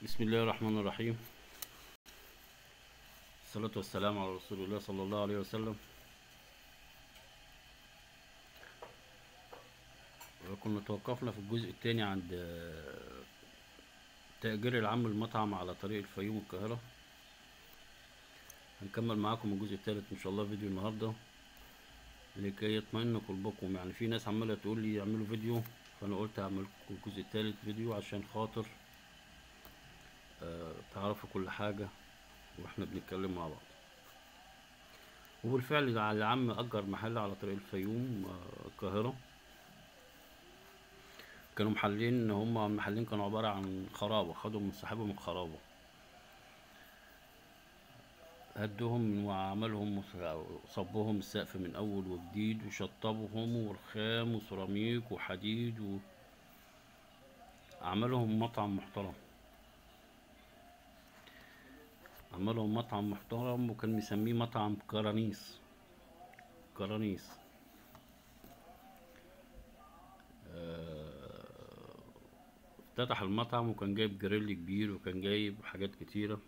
بسم الله الرحمن الرحيم، الصلاة والسلام على رسول الله صلى الله عليه وسلم. كنا توقفنا في الجزء الثاني عند تأجير العم المطعم على طريق الفيوم القاهرة. هنكمل معاكم الجزء الثالث ان شاء الله فيديو النهاردة لكي يطمئن قلوبكم. يعني في ناس عمالة تقول لي اعملوا فيديو، فانا قلت اعمل لكم الجزء الثالث فيديو عشان خاطر تعرفوا كل حاجة واحنا بنتكلم مع بعض. وبالفعل العم أجر محل على طريق الفيوم القاهرة. كانوا محلين، هما محلين كانوا عبارة عن خرابة، خدوا من صاحبهم الخرابة، هدوهم وعملهم وصبوهم السقف من أول وجديد، وشطبهم ورخام وسيراميك وحديد، وعملهم مطعم محترم. عملهم مطعم محترم وكان مسميه مطعم كرانيس. كرانيس افتتح المطعم وكان جايب جريل كبير وكان جايب حاجات كتيرة،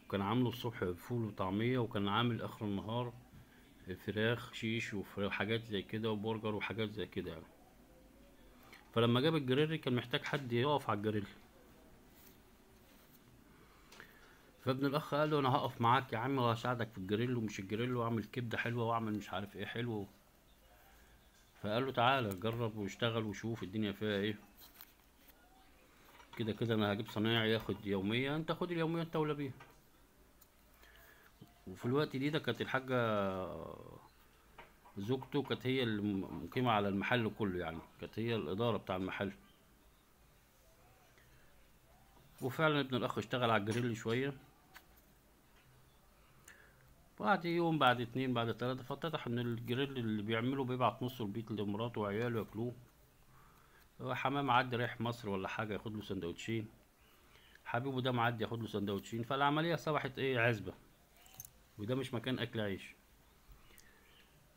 وكان عامله الصبح فول وطعمية، وكان عامل اخر النهار فراخ شيش وحاجات زي كده وبرجر وحاجات زي كده يعني. فلما جاب الجريل كان محتاج حد يقف على الجريل، فابن الاخ قال له انا هقف معاك يا عم وهساعدك في الجريل ومش الجريل، واعمل كبده حلوة واعمل مش عارف ايه حلو. فقال له تعالى جرب واشتغل وشوف الدنيا فيها ايه، كده كده انا هجيب صنايعي ياخد يومية، انت خد اليومية انت ولا بيها. وفي الوقت دي ده كانت الحاجة زوجته كانت هي المقيمه على المحل كله، يعني كانت هي الادارة بتاع المحل. وفعلا ابن الاخ اشتغل على الجريل شوية، بعد يوم بعد اتنين بعد تلاتة فاتضح ان الجريل اللي بيعمله بيبعت نصه البيت لمراته وعياله ياكلوه. حمام معدي رايح مصر ولا حاجة ياخد له سندوتشين، حبيبه ده معدي ياخد له سندوتشين. فالعملية صبحت ايه، عزبة، وده مش مكان اكل عيش.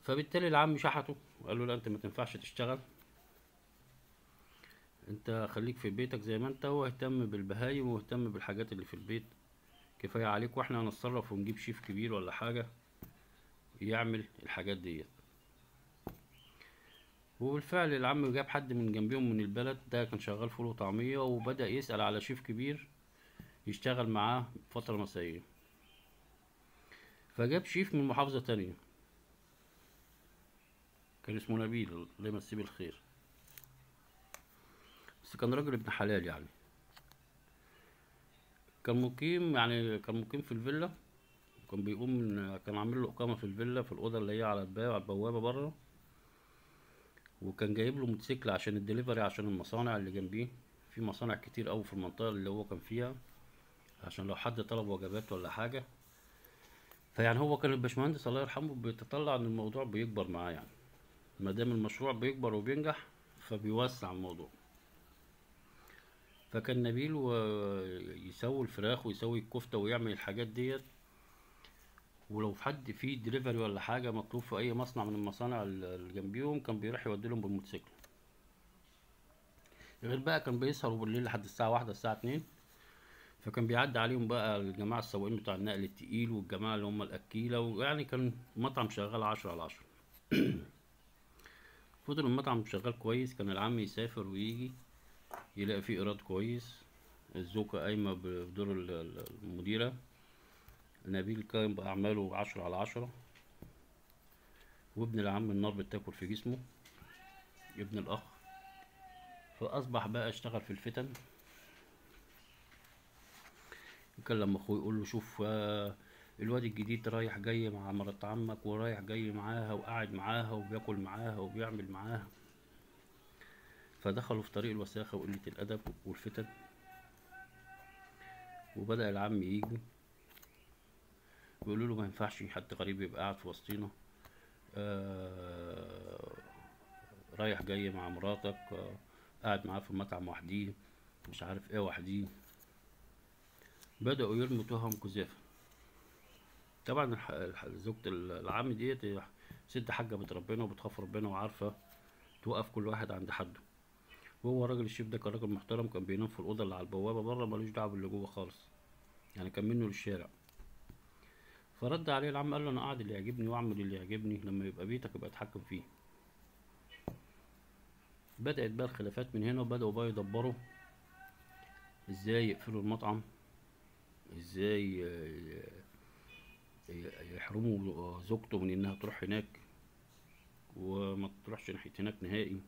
فبالتالي العم شحته وقال له لا انت ما تنفعش تشتغل، انت خليك في بيتك زي ما انت، واهتم بالبهايم واهتم بالحاجات اللي في البيت، كفاية عليك، واحنا هنتصرف ونجيب شيف كبير ولا حاجة يعمل الحاجات ديت. وبالفعل العم جاب حد من جنبيهم من البلد، ده كان شغال فول وطعمية، وبدأ يسأل على شيف كبير يشتغل معاه فترة مسائية. فجاب شيف من محافظة تانية كان اسمه نبيل، الله يمسيه بالخير، بس كان راجل ابن حلال يعني. كان مقيم، يعني كان مقيم في الفيلا، كان بيقوم كان عامل له اقامه في الفيلا في الاوضة اللي هي على الباب على البوابة بره، وكان جايب له موتوسيكل عشان الدليفري، عشان المصانع اللي جنبيه، في مصانع كتير قوي في المنطقة اللي هو كان فيها، عشان لو حد طلب وجبات ولا حاجة. فيعني هو كان الباشمهندس الله يرحمه بيتطلع ان الموضوع بيكبر معاه، يعني ما دام المشروع بيكبر وبينجح فبيوسع الموضوع. فكان نبيل ويسوي الفراخ ويسوي الكفتة ويعمل الحاجات ديت، ولو في حد فيه دليفري ولا حاجة مطلوب في اي مصنع من المصانع اللي جنبيهم كان بيروح يودي لهم بالموتوسيكل. غير بقى كان بيسهروا بالليل لحد الساعة 1 الساعة 2، فكان بيعدي عليهم بقى الجماعة السواقين بتوع النقل التقيل والجماعة اللي هم الاكيله، ويعني كان مطعم شغال 10 على 10. فضل المطعم شغال كويس، كان العم يسافر ويجي يلاقي فيه ايراد كويس، الزوجة قايمة بدور المديرة، نبيل قايم بأعماله 10 على 10، وابن العم النار بتاكل في جسمه ابن الأخ. فأصبح بقى اشتغل في الفتن. كان لما اخوه يقول له شوف الواد الجديد رايح جاي مع مرات عمك، ورايح جاي معاها وقاعد معاها وبياكل معاها وبيعمل معاها، فدخلوا في طريق الوساخة وقلة الأدب والفتن. وبدأ العم يجي ويقولوا له ما ينفعش حد غريب يبقى قاعد في وسطينا، رايح جاي مع مراتك، قاعد معاه في المطعم وحديه، مش عارف ايه وحديه. بدأوا يرموا تهم كزافة. طبعا زوجة العم ديت ست حاجة بتربنا وبتخاف ربنا وعارفة توقف كل واحد عند حده. وهو راجل الشيف ده كان راجل محترم، كان بينام في الاوضة اللي على البوابة بره، ملوش دعوه باللي جوه خالص، يعني كان منه للشارع. فرد عليه العم قال له انا قاعد اللي يعجبني واعمل اللي يعجبني، لما يبقى بيتك يبقى اتحكم فيه. بدأت بقى الخلافات من هنا، وبدأوا بقى يدبروا ازاي يقفلوا المطعم، ازاي يحرموا زوجته من انها تروح هناك وما تروحش ناحية هناك نهائي.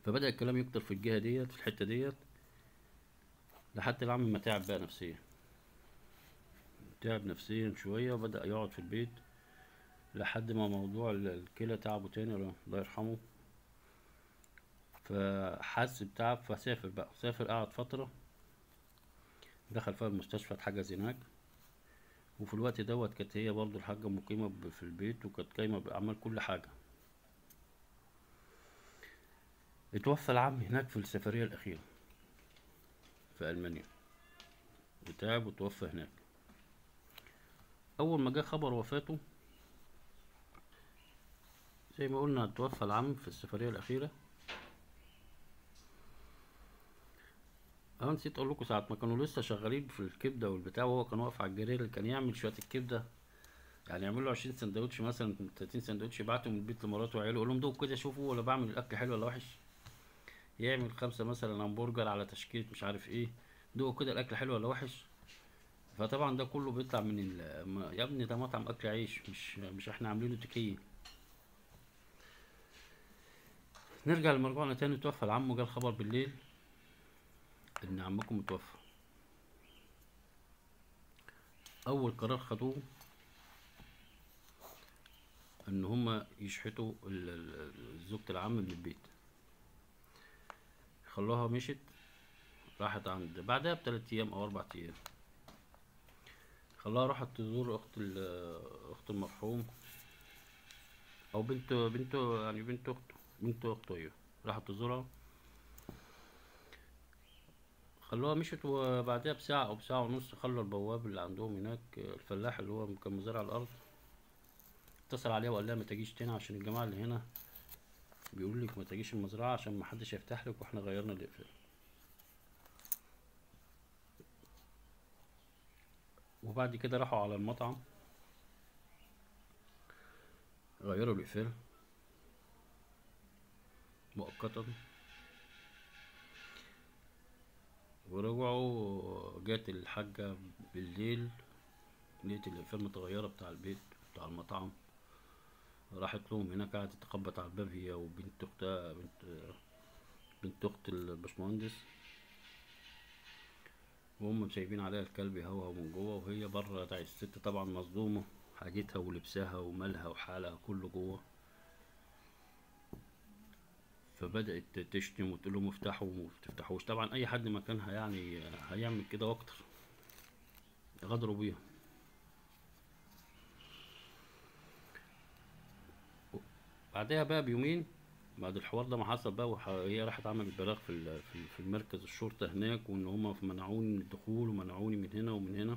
فبدأ الكلام يكتر في الجهة ديت، في الحتة ديت، لحد العم ما تعب بقى نفسيا، تعب نفسيا شوية، وبدأ يقعد في البيت لحد ما موضوع الكلى تعبه تاني الله يرحمه، فحس بتعب فسافر بقى، سافر قعد فترة، دخل فيها المستشفى، اتحجز هناك. وفي الوقت دوت كانت هي برضو الحاجة مقيمة في البيت، وكانت قايمة بأعمال كل حاجة. اتوفى العم هناك في السفرية الأخيرة في ألمانيا، وتعب وتوفى هناك. أول ما جه خبر وفاته، زي ما قلنا اتوفى العم في السفرية الأخيرة. أنا نسيت أقول لكم ساعة ما كانوا لسه شغالين في الكبدة والبتاع، وهو كان واقف على الجريل، كان يعمل شوية الكبدة، يعني يعمل له 20 سندوتش مثلا، 30 سندوتش، يبعتهم من البيت لمراته وعياله، يقول لهم دوقوا كده شوفوا ولا بعمل الأكل حلو ولا وحش. يعمل 5 مثلا همبرجر على تشكيلة مش عارف إيه، دوقوا كده الأكل حلو ولا وحش. فطبعا ده كله بيطلع من يا ابني ده مطعم أكل عيش، مش إحنا عاملينه تكية. نرجع لمرجوعنا تاني. توفى العم، وجا الخبر بالليل ان عمكم متوفى. اول قرار خدوه ان هما يشحتوا زوجة العم من البيت، خلوها مشت، راحت عند بعدها ب3 ايام او 4 ايام، خلاها راحت تزور اخت المرحوم، او بنته يعني بنت اخته، بنت اخته، ايوه، راحت تزورها. خلوها مشت، وبعدها بساعة أو بساعة ونص خلوا البواب اللي عندهم هناك، الفلاح اللي هو كان مزارع الأرض، اتصل عليها وقال لها ما تجيش تاني عشان الجماعة اللي هنا بيقولوا لك ما تجيش المزرعة عشان ما حدش هيفتح لك، واحنا غيرنا الإقفال. وبعد كده راحوا على المطعم غيروا الإقفال مؤقتا، ورجعوا. جات الحاجة بالليل لقيت الإقفال متغيرة بتاع البيت بتاع المطعم، راحت لهم هناك قعدت تخبط على الباب هي وبنت أختها، بنت أخت الباشمهندس، وهم سايبين عليها الكلب يهوهو من جوه، وهي بره. الست طبعا مصدومة، حاجتها ولبسها ومالها وحالها كله جوه. فبدأت تشتم وتقول لهم افتحوا وما تفتحوش. طبعا اي حد مكانها يعني هيعمل كده واكتر، غدروا بيها. بعدها بقى بيومين بعد الحوار ده ما حصل بقى، وهي راحت عملت بلاغ في المركز الشرطة هناك، وان هما منعوني من الدخول ومنعوني من هنا ومن هنا.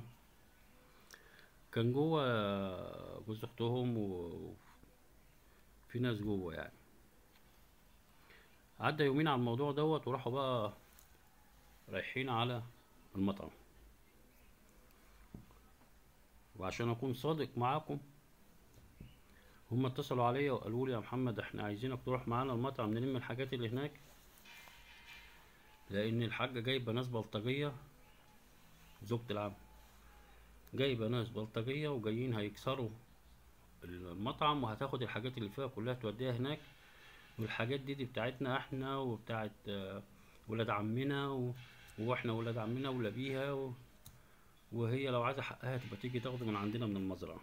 كان جوه جوز اختهم وفي ناس جوه يعني. عدى يومين على الموضوع دوت، وراحوا بقى رايحين على المطعم. وعشان اكون صادق معاكم، هم اتصلوا عليا وقالوا لي يا محمد احنا عايزينك تروح معانا المطعم نلم الحاجات اللي هناك، لان الحاجة جايبة ناس بلطجية، زوجة العم جايبة ناس بلطجية وجايين هيكسروا المطعم، وهتاخد الحاجات اللي فيها كلها توديها هناك، والحاجات دي بتاعتنا احنا وبتاعت ولاد عمنا واحنا ولاد عمنا ولا بيها، وهي لو عايزة حقها تبقى تيجي تاخده من عندنا من المزرعة.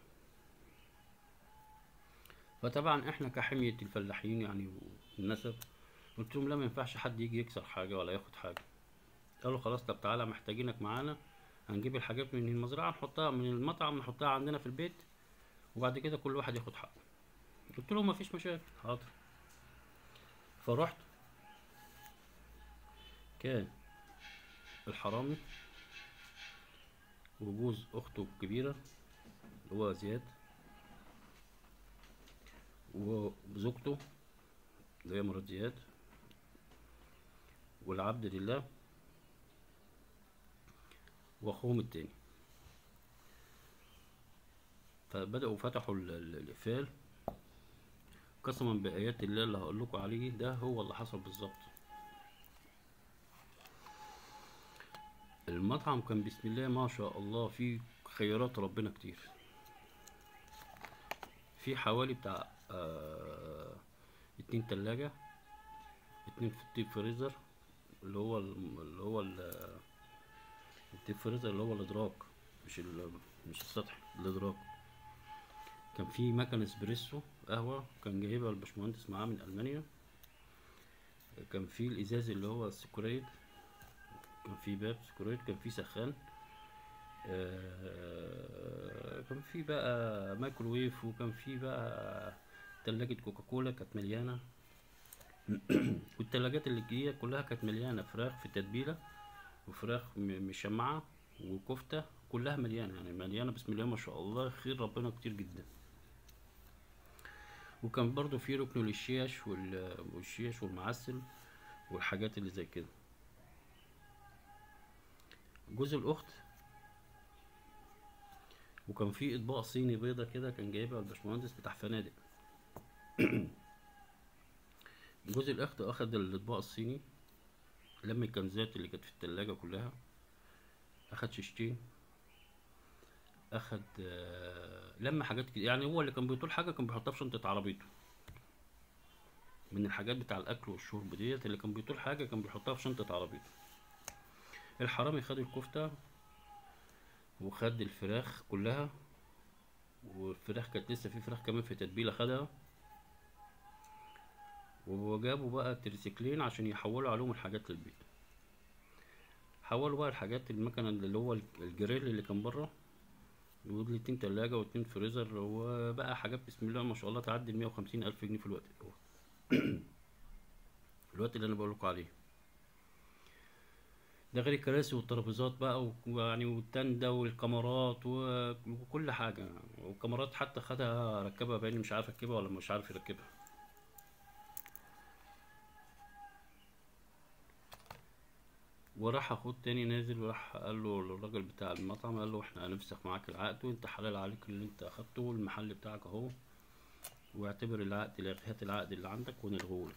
فطبعا احنا كحمية الفلاحين يعني والنسب، قلت لهم لا ما ينفعش حد يجي يكسر حاجة ولا ياخد حاجة. قالوا خلاص طب تعالى محتاجينك معانا، هنجيب الحاجات من المزرعة نحطها من المطعم نحطها عندنا في البيت، وبعد كده كل واحد ياخد حقه. قلت لهم مفيش مشاكل حاضر. فرحت، كان الحرامي وجوز اخته الكبيرة اللي هو زياد وزوجته اللي هي مرات زياد والعبد لله واخوهم التاني. فبدأوا فتحوا الإقفال. قسما بآيات الله اللي هقول لكم عليه ده هو اللي حصل بالظبط. المطعم كان بسم الله ما شاء الله فيه خيرات ربنا كتير، في حوالي بتاع 2 تلاجة، 2 في ال deep freezer اللي هو ال deep freezer اللي هو الادراك، مش السطح، الادراك. كان في مكنة اسبريسو قهوة كان جايبها الباشمهندس معاه من ألمانيا. كان في الإزاز اللي هو السكريت، كان في باب سكريت، كان في سخان، كان في بقى مايكروويف، وكان في بقى تلاجة كوكاكولا كانت مليانة. والتلاجات اللي جاية كلها كانت مليانة فراخ في تتبيلة، وفراخ مشمعة، وكفتة، كلها مليانة، يعني مليانة بسم الله ما شاء الله، خير ربنا كتير جدا. وكان برضو في ركن للشيش والشيش والمعسل والحاجات اللي زي كده. جوز الأخت، وكان في اطباق صيني بيضة كده كان جايبها الباشمهندس بتاع فنادق. جوز الأخت أخد الأطباق الصيني، لم الكنزات اللي كانت في التلاجة كلها، أخد شيشتين، أخد لم حاجات كده. يعني هو اللي كان بيطول حاجة كان بيحطها في شنطة عربيته، من الحاجات بتاع الأكل والشرب ديت، اللي كان بيطول حاجة كان بيحطها في شنطة عربيته. الحرامي خد الكفتة وخد الفراخ كلها، والفراخ كانت لسه في فراخ كمان في تتبيلة خدها. وجابوا بقى التريسيكلين عشان يحولوا عليهم الحاجات للبيت. حولوا بقى الحاجات، المكنة اللي هو الجريل اللي كان بره، والاتنين تلاجة واتنين فريزر، وبقى حاجات بسم الله ما شاء الله تعدي 150,000 جنيه في الوقت ده، الوقت اللي انا بقولكوا عليه ده، غير الكراسي والترابيزات بقى، ويعني والتندة والكاميرات وكل حاجة. والكاميرات حتى خدها ركبها باين، مش عارف يركبها ولا مش عارف يركبها. وراح اخوه التاني نازل، وراح قال له للراجل بتاع المطعم، قال له احنا هنفسخ معاك العقد، وانت حلال عليك اللي انت اخدته، والمحل بتاعك اهو، واعتبر العقد، هات العقد اللي عندك ونلغوه لك.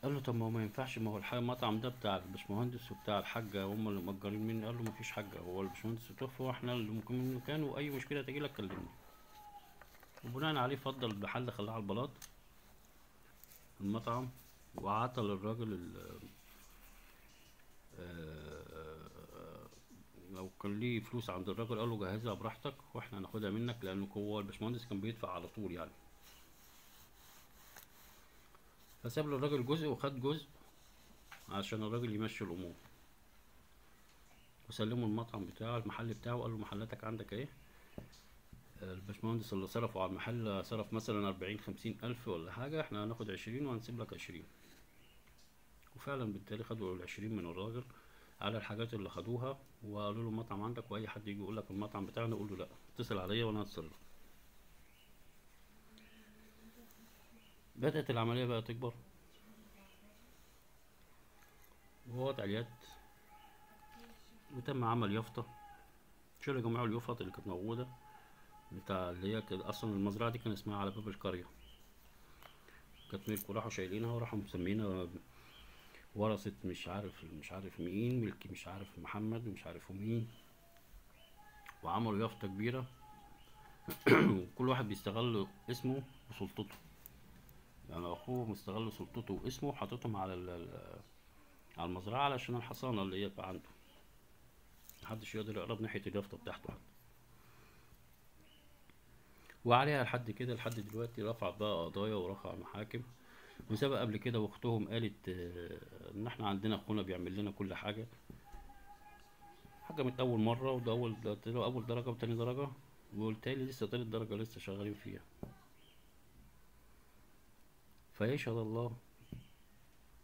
قال له طب ما هو ما ينفعش، ما هو المطعم ده بتاع الباشمهندس وبتاع الحاجة، هم اللي مأجرين مني. قال له مفيش حاجة، هو الباشمهندس اتوفى واحنا اللي ممكن مكانه، واي مشكلة تجي لك كلمني. وبناء عليه فضل المحل، خلاه على البلاط المطعم، وعطى للراجل لو كان ليه فلوس عند الراجل قال له جهزها براحتك واحنا هناخدها منك، لانه هو الباشمهندس كان بيدفع على طول يعني. فساب له الراجل جزء وخد جزء عشان الراجل يمشي الامور، وسلمه المطعم بتاعه، المحل بتاعه، وقال له محلاتك عندك ايه. الباشمهندس اللي صرفه على المحل صرف مثلا 40-50 ألف ولا حاجة، احنا هناخد 20 وهنسيب لك 20. وفعلا بالتالي خدوا 20 من الراجل على الحاجات اللي خدوها، وقالوا له المطعم عندك، واي حد يجي يقول لك المطعم بتاعنا قول له لا، اتصل عليا وانا هتصرف. بدأت العملية بقى تكبر، ووضع اليد، وتم عمل يافطة. شالوا جميع اليافط اللي كانت موجودة بتاع اللي هي أصلا المزرعة دي كان اسمها على باب القرية، كانت ملك، وراحوا شايلينها وراحوا مسمينها ورثة مش عارف مين، ملك مش عارف محمد ومش عارف مين، وعملوا يافطة كبيرة. وكل واحد بيستغل اسمه وسلطته، يعني اخوه مستغل سلطته واسمه وحاططهم على المزرعة علشان الحصانة اللي هي عنده، محدش يقدر يقرب ناحية اليافطة بتاعته حتى. وعليها لحد كده لحد دلوقتي رفع بقى قضايا ورفع محاكم، وسبق قبل كده واختهم قالت ان احنا عندنا اخونا بيعمل لنا كل حاجة، حكمت اول مرة، وده اول درجة وتاني درجة، والتالي لسه تالت درجة لسه شغالين فيها. فيشهد الله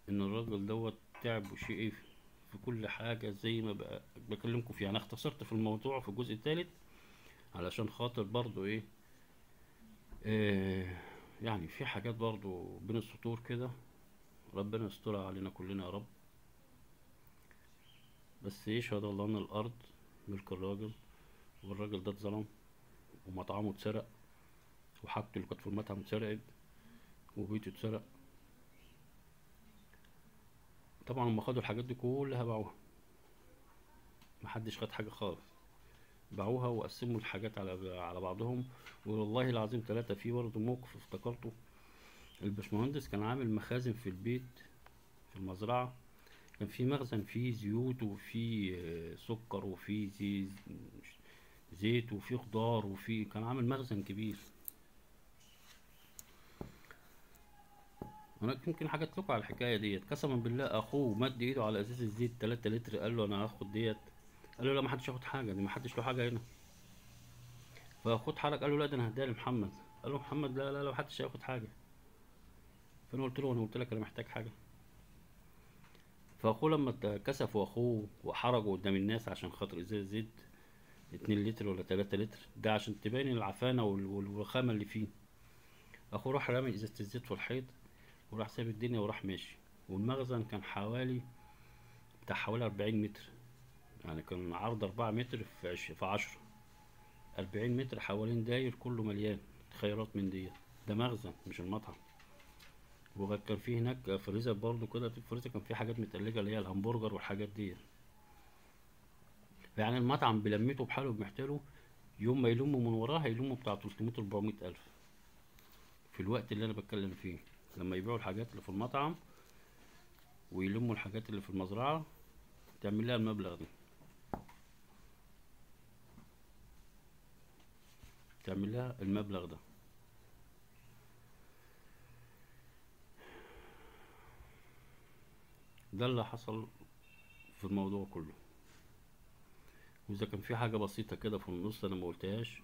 ان الراجل دوت تعب وشقي في كل حاجة زي ما بقى بكلمكم فيها. انا اختصرت في الموضوع في الجزء الثالث علشان خاطر برضو ايه يعني في حاجات برضو بين السطور كده ربنا يسترها علينا كلنا يا رب. بس يشهد الله ان الارض ملك الراجل، والراجل ده اتظلم، ومطعمه اتسرق، وحاجته اللي كانت في المطعم اتسرقت، وبيته اتسرق. طبعا هم خدوا الحاجات دي كلها باعوها، محدش خد حاجة خالص، باعوها وقسموا الحاجات على بعضهم. والله العظيم 3 في برضه موقف افتكرته، الباشمهندس كان عامل مخازن في البيت في المزرعة، كان في مخزن فيه زيوت وفيه سكر وفيه زيت وفيه خضار وفيه، كان عامل مخزن كبير. انا يمكن حكيت لكم على الحكاية ديت. قسما بالله اخوه مد ايده على ازازة الزيت 3 لتر، قال له انا هاخد ديت، قال له لا ما حدش ياخد حاجة، دي ما حدش له حاجة هنا. فاخوه اتحرك، قال له لا ده انا هديها لمحمد. قال له محمد لا لا لا ما حدش هياخد حاجة. فانا قلت له انا قلت لك انا محتاج حاجة. فاخوه لما اتكسف واخوه وحرجه قدام الناس عشان خاطر ازازة زيت 2 لتر ولا 3 لتر، ده عشان تبين العفانه والرخامه اللي فيه. اخوه راح رامي ازازة الزيت في الحيط وراح ساب الدنيا وراح ماشي. والمخزن كان حوالي بتاع حوالي 40 متر، يعني كان عرض 4 متر في 10، 40 متر حوالين داير كله مليان خيرات من ديت. ده مخزن مش المطعم. وكان فيه هناك فريزر برضو كده، في الفريزر كان فيه حاجات متقلجة اللي هي الهمبرجر والحاجات دي. يعني المطعم بلمته بحاله وبمحتاله، يوم ما يلموا من وراه هيلموا بتاع 300 400 ألف في الوقت اللي أنا بتكلم فيه، لما يبيعوا الحاجات اللي في المطعم ويلموا الحاجات اللي في المزرعة تعمل لها المبلغ ده، تعمل لها المبلغ ده. ده اللي حصل في الموضوع كله. واذا كان في حاجة بسيطة كده في النص انا ما قلتهاش،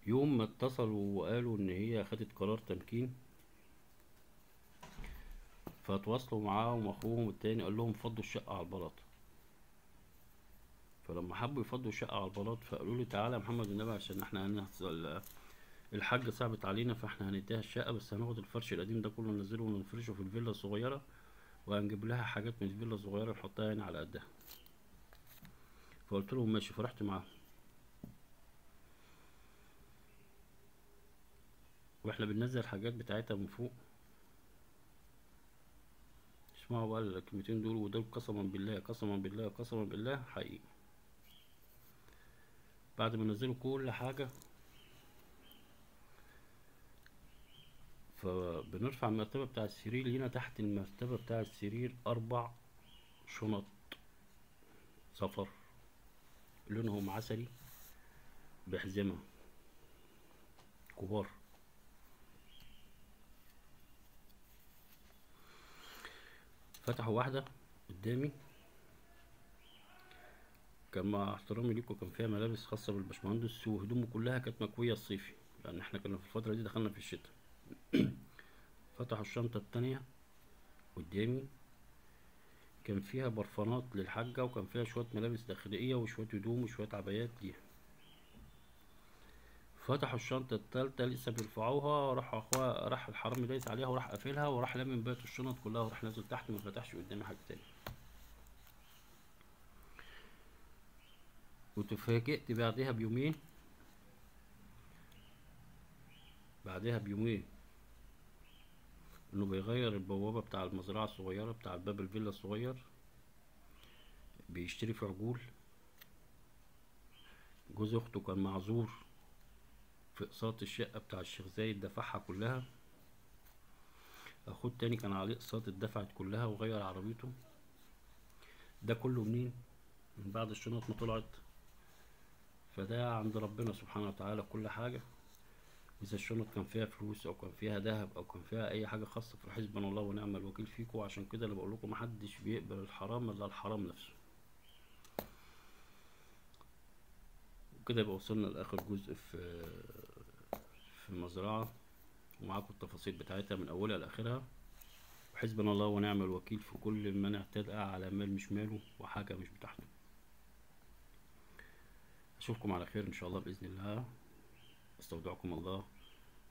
يوم ما اتصلوا وقالوا ان هي خدت قرار تمكين، فتواصلوا معاهم اخوهم التاني قال لهم فضوا الشقة على البلاط. فلما حبوا يفضوا الشقة على البلاط فقالوا لي تعالى يا محمد النبي عشان احنا هنحصل الحاجة صعبت علينا، فاحنا هنديها الشقة بس هناخد الفرش القديم ده كله ننزله ونفرشه في الفيلا الصغيرة، وهنجيب لها حاجات من الفيلا الصغيرة نحطها هنا على قدها. فقلت لهم ماشي، فرحت معاهم. واحنا بننزل الحاجات بتاعتها من فوق، اسمعوا بقى الكلمتين دول، ودول قسما بالله قسما بالله قسما بالله حقيقي. بعد ما نزلوا كل حاجة فبنرفع المرتبة بتاع السرير، لينا تحت المرتبة بتاع السرير 4 شنط سفر لونهم عسلي بحزمة كبار. فتحوا واحدة قدامي، كان مع احترامي ليكم كان فيها ملابس خاصة بالباشمهندس وهدومه كلها كانت مكوية الصيفي، لأن احنا كنا في الفترة دي دخلنا في الشتاء. فتحوا الشنطة التانية قدامي، كان فيها برفانات للحاجة، وكان فيها شوية ملابس داخلية وشوية هدوم وشوية عبايات ليها. فتحوا الشنطة التالتة لسه بيرفعوها، راح اخوها راح الحرامي دايس عليها وراح قافلها وراح لامم بقية الشنط كلها وراح نازل تحت، ما فتحش قدامي حاجة تانية. وتفاجئت بعدها بيومين، بعدها بيومين انه بيغير البوابة بتاع المزرعة الصغيرة بتاع الباب الفيلا الصغير، بيشتري في عجول. جوز اخته كان معذور في اقساط الشقة بتاع الشيخ زايد دفعها كلها، اخوه التاني كان عليه اقساط اتدفعت كلها وغير عربيته. ده كله منين؟ من بعد الشنط ما طلعت. فده عند ربنا سبحانه وتعالى كل حاجة. إذا الشنط كان فيها فلوس أو كان فيها ذهب أو كان فيها أي حاجة خاصة فحسبنا الله ونعم الوكيل فيكم. وعشان كده اللي بقول لكم محدش بيقبل الحرام إلا الحرام نفسه. وكده يبقى وصلنا لآخر جزء في المزرعة، ومعاكم التفاصيل بتاعتها من أولها لآخرها. وحسبنا الله ونعم الوكيل في كل من اعتدى على مال مش ماله وحاجة مش بتاعته. أشوفكم على خير إن شاء الله بإذن الله. استودعكم الله،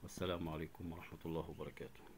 والسلام عليكم ورحمة الله وبركاته.